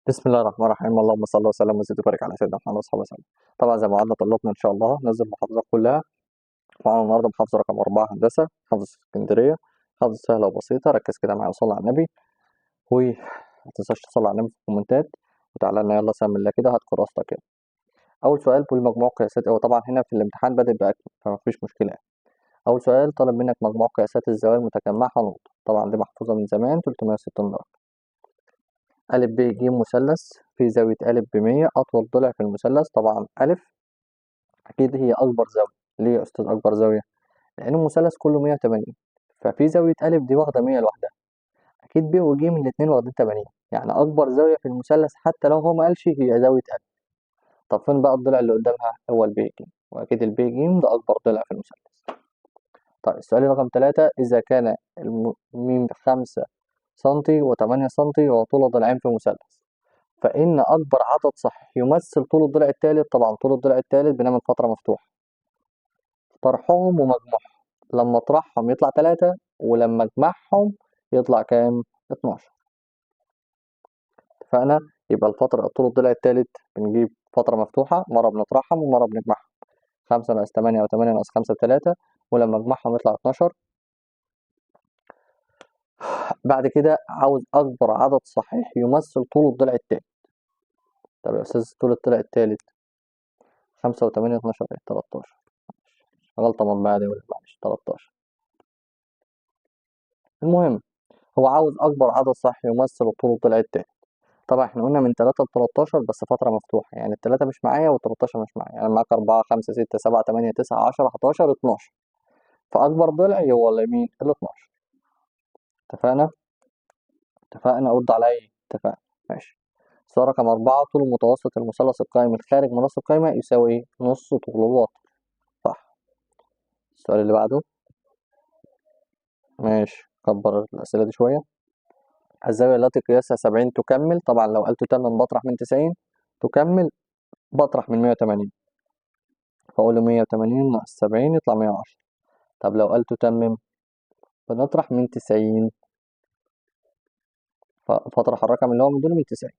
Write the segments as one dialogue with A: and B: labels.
A: بسم الله الرحمن الرحيم. اللهم صل وسلم وزد وبارك على سيدنا محمد وصحبه وسلم. طبعا زي ما وعدنا طلابنا ان شاء الله ننزل المحافظات كلها. معانا النهارده محافظة رقم 4 هندسة، محافظة اسكندرية، محافظة سهلة وبسيطة. ركز كده معايا وصلي على النبي، وما تنساش تصلي على النبي في الكومنتات، وتعالى لنا يلا سلم الله كده، هات كراستك كده. اول سؤال بيقول مجموع قياسات، هو طبعا هنا في الامتحان بادئ باكمل فما فيش مشكلة يعني. اول سؤال طالب منك مجموع قياسات الزوايا المتجمعه نقطة، طبعا دي محفوظة من زمان 360 درجه. أ ب ج مثلث في زاوية أ ب100، أطول ضلع في المثلث. طبعا أ أكيد هي أكبر زاوية. ليه يا أستاذ أكبر زاوية؟ لأن المثلث كله 180، ففي زاوية أ دي واخدة 100 لوحدها، أكيد ب وج الاتنين واخدين 80، يعني أكبر زاوية في المثلث حتى لو هو ما قالش هي زاوية أ. طب فين بقى الضلع اللي قدامها؟ هو الب ج، وأكيد الب ج ده أكبر ضلع في المثلث. طيب السؤال رقم 3، إذا كان م 5 سنتي و8 سنتي وطول ضلعين في مثلث، فإن أكبر عدد صحيح يمثل طول الضلع الثالث. طبعا طول الضلع الثالث بنعمل فترة مفتوحة، طرحهم ومجموعهم، لما اطرحهم يطلع 3، ولما اجمعهم يطلع كام؟ 12. اتفقنا؟ يبقى الفترة طول الضلع الثالث بنجيب فترة مفتوحة، مرة بنطرحهم ومرة بنجمعهم، 5 ناقص 8 أو 8 ناقص 5 3، ولما اجمعهم يطلع 12. بعد كده عاوز أكبر عدد صحيح يمثل طول الضلع التالت. طب يا أستاذ طول الضلع التالت 5 و8 12 إيه؟ 13. غلطة مطبعية دي ولا معلش 13. المهم هو عاوز أكبر عدد صحيح يمثل طول الضلع التالت. طبعا احنا قلنا من 3 ل 13 بس فترة مفتوحة، يعني التلاتة مش معايا والتلتاشر مش معايا، يعني معاك 4 5 6 7 8 9 10 11 12، فأكبر ضلع هو اللي مين؟ ال 12. اتفقنا؟ اتفقنا؟ أرد عليا. اتفقنا؟ ماشي. السؤال رقم 4، طول متوسط المثلث القائم الخارج من راس القايمة يساوي إيه؟ نص طول الوتر. صح. السؤال اللي بعده، ماشي، كبر الأسئلة دي شوية. الزاوية التي قياسها 70 تكمل، طبعا لو قال تتمم بطرح من 90، تكمل بطرح من 180، فأقول له 180 ناقص 70 يطلع 110. طب لو قال تتمم بنطرح من 90، فاطرح الرقم اللي هو من دون من 90.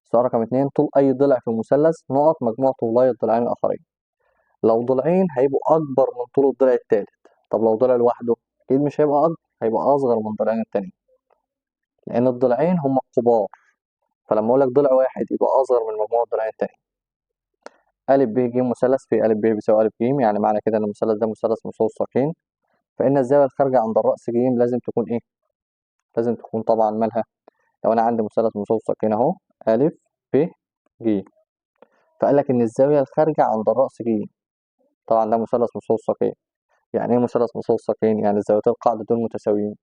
A: السؤال رقم 2، طول أي ضلع في مثلث نقط مجموع طولاي الضلعين الآخرين. لو ضلعين هيبقوا أكبر من طول الضلع التالت، طب لو ضلع لوحده أكيد مش هيبقى أكبر، هيبقى أصغر من الضلعين التانيين، لأن الضلعين هم الكبار، فلما أقول لك ضلع واحد يبقى أصغر من مجموع الضلعين التانيين. أ ب ج مثلث في أ ب بيساوي أ ج، يعني معنى كده إن المثلث ده مثلث مساوي الساقين، فإن الزاوية الخارجة عند الرأس ج لازم تكون إيه؟ لازم تكون طبعا مالها؟ لو أنا عندي مثلث مساوي الساقين أهو أ ب ج، فقال لك إن الزاوية الخارجة عند الرأس ج، طبعا ده مثلث مساوي الساقين. يعني إيه مثلث مساوي الساقين؟ يعني الزاويتين القاعدة دول متساويين،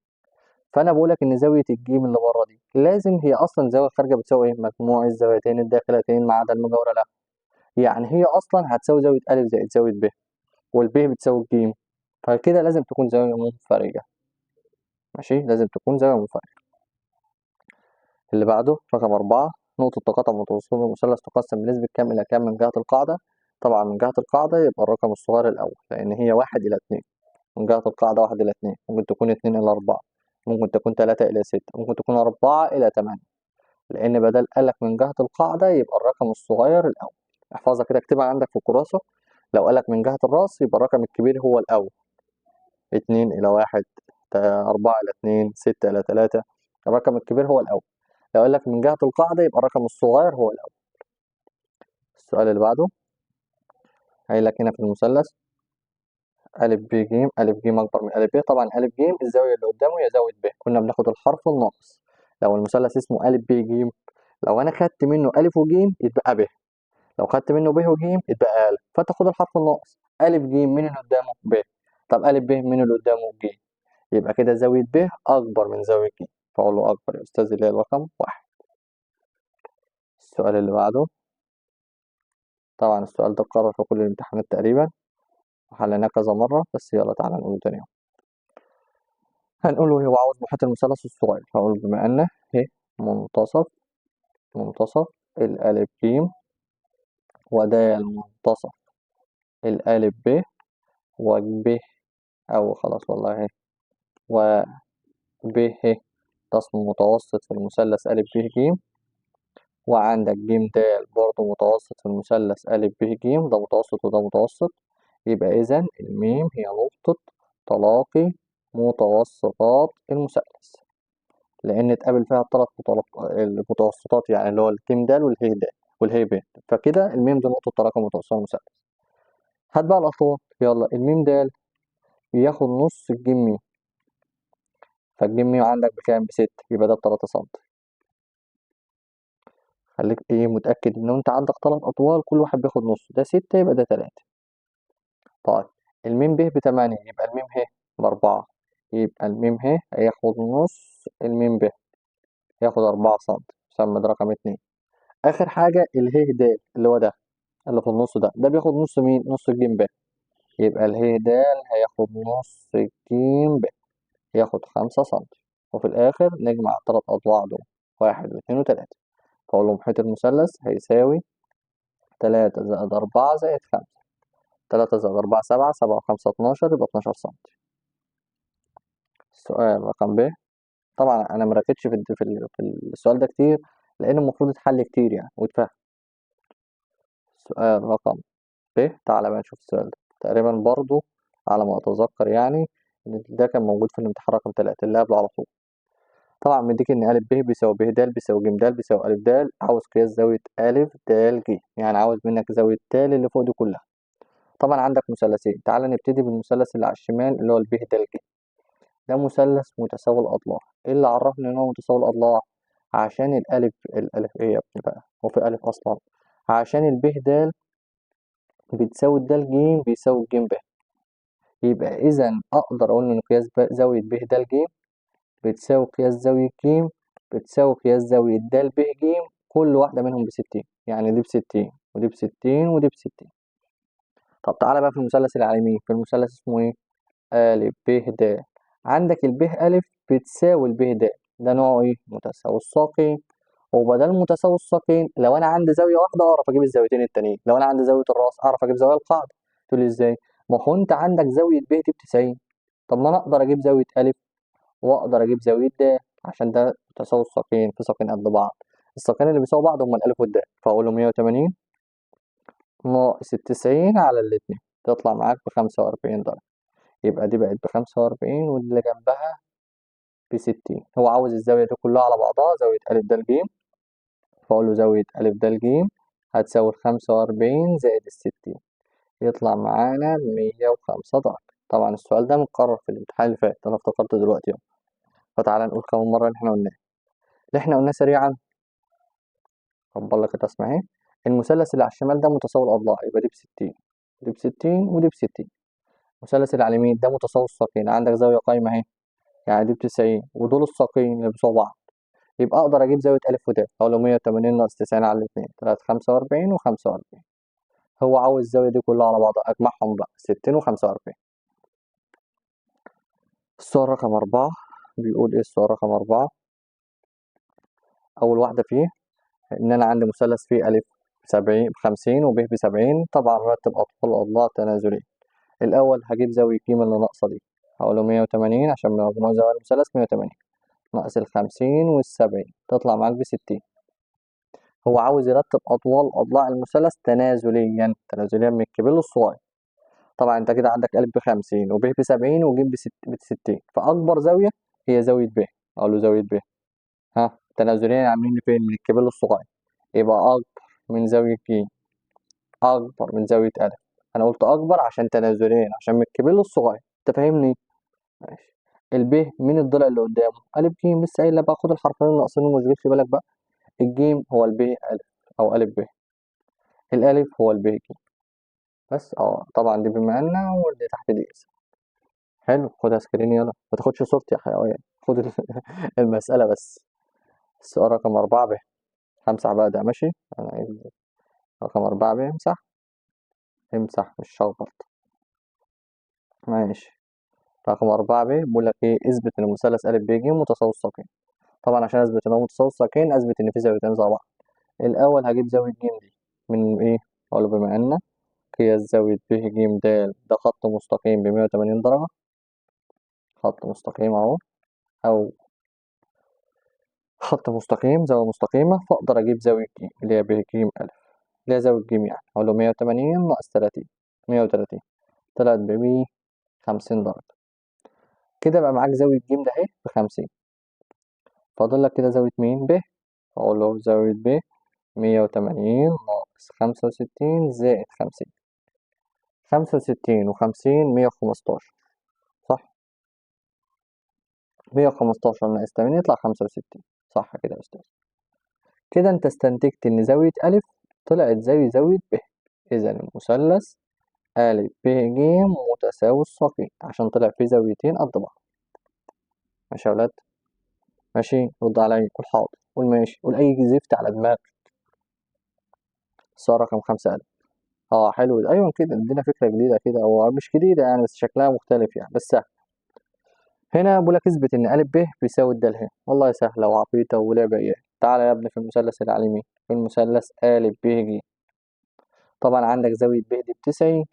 A: فأنا بقول لك إن زاوية الجيم اللي بره دي لازم هي أصلا الزاوية الخارجة بتساوي إيه؟ مجموع الزاويتين الداخلتين ما عدا المجاورة لها، يعني هي أصلا هتساوي زاوية أ زائد زاوية ب، والب بتساوي الجيم، فكده لازم تكون زاوية منفرجة. ماشي، لازم تكون زاوية منفرجة. اللي بعده رقم 4، نقطة تقاطع متوسط المثلث تقسم بنسبة كام إلى كام من جهة القاعدة؟ طبعا من جهة القاعدة يبقى الرقم الصغير الأول، لأن هي 1 إلى 2، من جهة القاعدة 1 إلى 2، ممكن تكون 2 إلى 4، ممكن تكون 3 إلى 6، ممكن تكون 4 إلى 8، لأن بدل قالك من جهة القاعدة يبقى الرقم الصغير الأول. احفظها كده، اكتبها عندك في الكراسة. لو قالك من جهة الرأس يبقى الرقم الكبير هو الأول، 2 إلى 1، 4 إلى 2، 6 إلى 3، الرقم الكبير هو الأول. لو قال لك من جهة القاعدة يبقى الرقم الصغير هو الأول. السؤال اللي بعده قايل لك هنا في المثلث أ ب ج، أ ج أكبر من أ ب، طبعا أ ج الزاوية اللي قدامه هي زاوية ب، كنا بناخد الحرف الناقص. لو المثلث اسمه أ ب ج، لو أنا خدت منه أ وج يتبقى ب، لو خدت منه ب وج يتبقى أ، فتاخد الحرف الناقص. أ ج مين اللي قدامه؟ ب، طب أ ب مين اللي قدامه؟ ج، يبقى كده زاوية ب أكبر من زاوية ج، فأقول له أكبر يا أستاذ اللي هي الرقم 1. السؤال اللي بعده، طبعا السؤال ده اتكرر في كل الامتحانات تقريبا وحليناه كذا مرة، بس يلا تعالى نقوله تاني اهو. هنقوله هو عاوز محيط المثلث الصغير، فأقول بما أن ه منتصف الألف ج وده المنتصف الألف ب وب أو خلاص والله و ب ه ده اسمه متوسط في المثلث أ ب ج، وعندك ج د برضه متوسط في المثلث أ ب ج، ده متوسط وده متوسط، يبقى إذن الميم هي نقطة تلاقي متوسطات المثلث، لأن اتقابل فيها الثلاث المتوسطات، يعني اللي هو الج د والهي د والهي ب، فكده الميم دي نقطة تلاقي متوسطة المثلث. هات بقى الأطوال، يلا الميم د بياخد نص الجيم ميم، فالجيم ميم عندك بكام؟ ب6، يبقى ده ب3 سم. خليك متأكد إن أنت عندك 3 أطوال كل واحد بياخد نص، ده 6 يبقى ده 3. طيب الميم ب ب8، يبقى الميم ه ب4، يبقى الميم ه هياخد نص الميم ب، ياخد 4 سم، سمى ده رقم 2. آخر حاجة اله د اللي هو ده اللي في النص ده، ده بياخد نص مين؟ نص الجيم ب، يبقى اله د هياخد نص الجيم ب، ياخد 5 سم. وفي الآخر نجمع التلات أضلاع دول، 1 واتنين وتلاتة، فأقول له محيط المثلث هيساوي 3 زائد 4 زائد 5، 3 زائد 4 7، 7 و5 12، يبقى 12 سم. السؤال رقم ب، طبعا أنا ما ركزتش في السؤال ده كتير لأن المفروض يتحل كتير ويتفهم. السؤال رقم ب، تعالى بقى نشوف السؤال ده، تقريبا برضو على ما أتذكر إن ده كان موجود في الامتحان رقم 3 اللي قبله على طول. طبعا مديك إن أ ب بيساوي ب د بيساوي ج د بيساوي أ د، عاوز قياس زاوية أ د ج، يعني عاوز منك زاوية د اللي فوق دي كلها. طبعا عندك مثلثين، تعالى نبتدي بالمثلث اللي على الشمال اللي هو الب د ج، ده مثلث متساوي الأضلاع. إيه اللي عرفني إن هو متساوي الأضلاع؟ عشان الألف، الألف إيه يا ابني بقى؟ هو في ألف أصلا؟ عشان الب د بتساوي الدال ج بيساوي الجيم ب، يبقى إذا أقدر أقول إن قياس زاوية ب د ج بتساوي قياس زاوية ج بتساوي قياس زاوية د ب ج، كل واحدة منهم ب60، يعني دي ب60 ودي ب60 ودي ب60. طب تعالى بقى في المثلث اللي على اليمين، في المثلث اسمه إيه؟ أ ب د، عندك الب أ بتساوي الب د، ده نوعه إيه؟ متساوي الساقين. وبدل متساوي الساقين لو أنا عندي زاوية واحدة أعرف أجيب الزاويتين التانيين، لو أنا عندي زاوية الرأس أعرف أجيب زاوية القاعدة. تقول لي إزاي؟ ما هو أنت عندك زاوية ب دي ب90، طب ما أنا أقدر أجيب زاوية أ وأقدر أجيب زاوية د، عشان ده متساوي الساقين، في ساقين قد بعض، الساقين اللي بيساووا بعض هما الألف والدال، فأقول له 180 ناقص ال90 على الاتنين، تطلع معاك ب45 درجة، يبقى دي بقت ب45 واللي جنبها ب60. هو عاوز الزاوية دي كلها على بعضها، زاوية أ د ج، فأقول له زاوية أ د ج هتساوي 45 زائد ال60، يطلع معانا 105 درجة. طبعا السؤال ده متكرر في الامتحان اللي فات، أنا افتكرته دلوقتي أهو. فتعالى نقول كمان مرة اللي احنا قلناه، اللي احنا قلناه سريعا. كبر لك الرسمة أهي. المثلث اللي على الشمال ده متساوي الأضلاع، يبقى دي ب60 ودي ب60 ودي ب60. المثلث اللي على اليمين ده متساوي الساقين، عندك زاوية قايمة أهي، يعني دي ب90 ودول الساقين اللي بيساووا بعض، يبقى أقدر أجيب زاوية أ ود، أقول له 180 ناقص 90 على الاتنين، تلاتة خمسة وأربعين وخمسة وأربعين. هو عاوز الزاوية دي كلها على بعضها، أجمعهم بقى ستين وخمسة وأربعين. السؤال رقم 4 بيقول إيه؟ السؤال رقم 4 أول واحدة فيه إن أنا عندي مثلث فيه أ ب50 وب ب70، طبعا رتب أطوال الأضلاع تنازليا. الأول هجيب زاوية ج اللي ناقصة دي، هقول له 180 عشان مجموع زوايا المثلث 180 ناقص ال50 وال70 تطلع معاك ب60. هو عاوز يرتب أطوال أضلاع المثلث تنازليا، تنازليا من الكبير للصغير. طبعا أنت كده عندك أ ب50 وب ب70 وج ب60، فأكبر زاوية هي زاوية ب، أقول له زاوية ب ها تنازليا عاملين فين؟ من الكبير للصغير، يبقى أكبر من زاوية ج، أكبر من زاوية أ. أنا قلت أكبر عشان تنازليا، عشان من الكبير للصغير، أنت فاهمني؟ ماشي. الب مين الضلع اللي قدامه؟ أ ج، لسه قايل لك بقى خد الحرفين الناقصين وما تشغلش بالك بقى. الجيم هو الب أ أو أ ب، الألف هو الب ج بس. طبعا دي بما أن واللي تحت دي اس. حلو، خدها سكرين يلا، ما تاخدش صورتي يا حيوان، خد المسألة بس. السؤال رقم 4 ب، همسح بقى ده ماشي. أنا عايز رقم 4 ب، امسح امسح مش شخبط ماشي. رقم 4 ب بيقول لك إيه؟ اثبت إن مثلث أ ب ج متساوي الساقين. طبعا عشان أثبت إن هو متساوي الساقين أثبت إن في زاويتين زي بعض. الأول هجيب زاوية ج دي من إيه؟ أقول له بما أن قياس زاوية ب ج د ده خط مستقيم بمية وتمانين درجة، خط مستقيم أهو، أو خط مستقيم زاوية مستقيمة، فأقدر أجيب زاوية ج اللي هي ب ج أ، اللي هي زاوية ج يعني، أقول له 180 ناقص 30، 130 طلعت ب 50 درجة. كده بقى معاك زاوية ج ده أهي ب50، فاضل لك كده زاوية مين؟ ب، فأقول له زاوية ب 180 ناقص 65 زائد 50، 65 و50 115، صح؟ 115 ناقص 80 يطلع 65، صح كده يا أستاذ؟ كده أنت استنتجت إن زاوية أ طلعت زي زاوية ب، إذا المثلث أ ب ج متساوي الساقين عشان طلع فيه زاويتين قد بعض. ماشي يا ولاد؟ ماشي؟ رد عليا، قول حاضر، قول ماشي، قول أي زفت على دماغك. السؤال رقم 5 ألف. حلو ده. أيوة كده، ادينا فكرة جديدة كده، هو مش جديدة يعني بس شكلها مختلف يعني، بس سهل. هنا بقول لك اثبت إن أ ب بيساوي د ه. والله سهلة وعبيطة ولعبة إيه. تعالى يا ابني في المثلث اللي على اليمين، في المثلث أ ب ج. طبعا عندك زاوية ب دي ب90،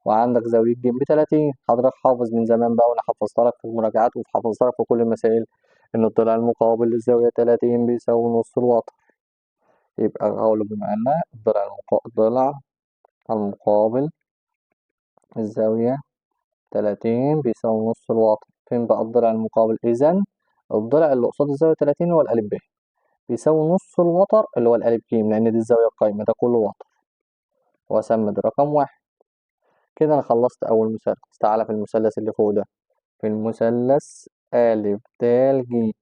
A: وعندك زاوية ج ب30. حضرتك حافظ من زمان بقى، وأنا حفظت لك في المراجعات وحفظت لك في كل المسائل إن الضلع المقابل للزاوية 30 بيساوي نص الوتر. يبقى هقول له بما أن الضلع المقابل الزاوية 30 بيساوي نص الوتر. فين بقى الضلع المقابل؟ إذن الضلع اللي قصاد الزاوية 30 هو الألف ب، بيساوي نص الوتر اللي هو الألف ج، لأن دي الزاوية القايمة، ده كله وتر. وأسمي ده رقم 1. كده أنا خلصت أول مثلث. تعالى في المثلث اللي فوق ده، في المثلث أ د ج،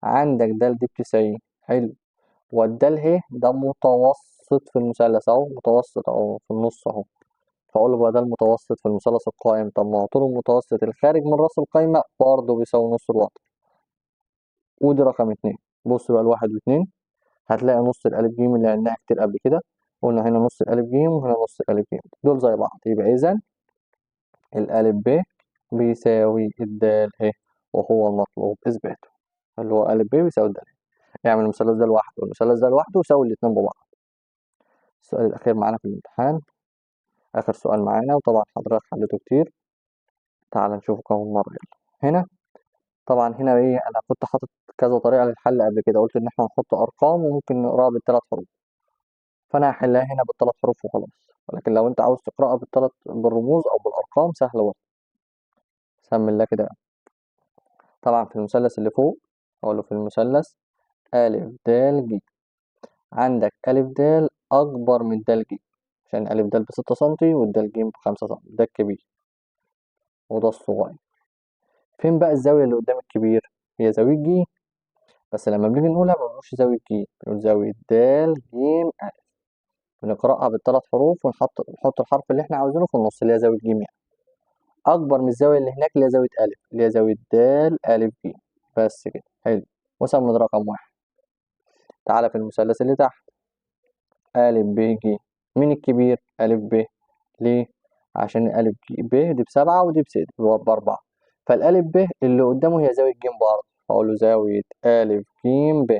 A: عندك د دي ب90، حلو، والدال ه ده متوسط في المثلث أهو، متوسط أهو في النص أهو، فأقول له بقى ده المتوسط في المثلث القائم. طب ما هو طول المتوسط الخارج من راس القايمة برضه بيساوي نص الوتر. ودي رقم 2. بص بقى ال1 و2 هتلاقي نص الألف ج اللي عندنا كتير قبل كده، قلنا هنا نص الألف ج وهنا نص الألف ج، دول زي بعض. يبقى إذن الألف ب بيساوي الدال ه، وهو المطلوب إثباته، اللي هو ألف ب بيساوي الدال ه. اعمل المثلث ده لوحده والمثلث ده لوحده وساوي الاتنين ببعض. السؤال الأخير معانا في الامتحان، آخر سؤال معانا، وطبعا حضرتك حليته كتير، تعال نشوفه كمان مرة. يلا هنا طبعا هنا إيه، أنا كنت حاطط كذا طريقة للحل قبل كده، قلت إن إحنا هنحط أرقام وممكن نقراها بالثلاث حروف، فأنا هحلها هنا بالثلاث حروف وخلاص، ولكن لو أنت عاوز تقراها بالرموز أو بالأرقام سهلة برضه. سمي الله كده. طبعا في المثلث اللي فوق أقول له في المثلث أ د ج، عندك أ د أكبر من د ج، عشان أ د ب6 سنتي والدال ج ب5 سنتي، ده الكبير وده الصغير. فين بقى الزاوية اللي قدام الكبير؟ هي زاوية ج، بس لما بنيجي نقولها ما بنقولش زاوية ج، بنقول زاوية د ج أ، بنقرأها بالثلاث حروف ونحط الحرف اللي احنا عاوزينه في النص اللي هي زاوية ج يعني، أكبر من الزاوية اللي هناك اللي هي زاوية أ، اللي هي زاوية د أ ج، بس كده. حلو، وسمي ده رقم 1. تعالى في المثلث اللي تحت أ ب ج، مين الكبير؟ أ ب. ليه؟ عشان أ ب دي ب7 ودي ب4، فالألف ب اللي قدامه هي زاوية ج برضه، فأقول له زاوية أ ج ب،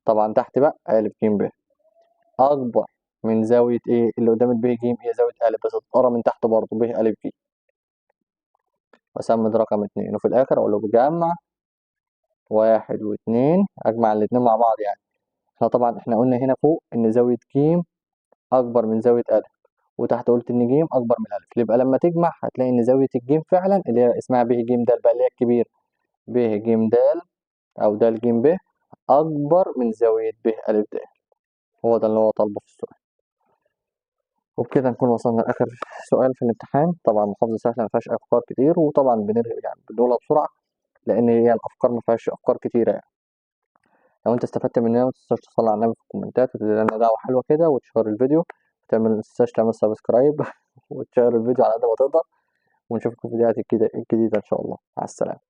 A: طبعا تحت بقى أ ج ب أكبر من زاوية إيه اللي قدام الب ج، هي زاوية أ، بس تتقرا من تحت برضه ب أ ج، وأسمي ده رقم 2. وفي الآخر أقول له بجمع 1 و2، أجمع الاتنين مع بعض يعني. احنا طبعا قلنا هنا فوق إن زاوية ج أكبر من زاوية أ، وتحت قلت إن ج أكبر من أ، يبقى لما تجمع هتلاقي إن زاوية الج فعلا اللي هي اسمها ب ج د بقى، اللي هي الكبير ب ج د أو د ج ب أكبر من زاوية ب أ د، هو ده اللي هو طالبه في السؤال. وبكده نكون وصلنا لآخر سؤال في الامتحان. طبعا محافظة سهلة ما فيهاش أفكار كتير، وطبعا يعني بنقولها بسرعة لأن هي الأفكار ما فيهاش أفكار كتيرة يعني. لو أنت استفدت مننا ما تنساش تصلي على النبي في الكومنتات وتدعي لنا دعوة حلوة كده، وتشير الفيديو، ما تنساش تعمل subscribe وتشير الفيديو على قد ما تقدر، ونشوفكم في فيديوهات الجديدة إن شاء الله. مع السلامة.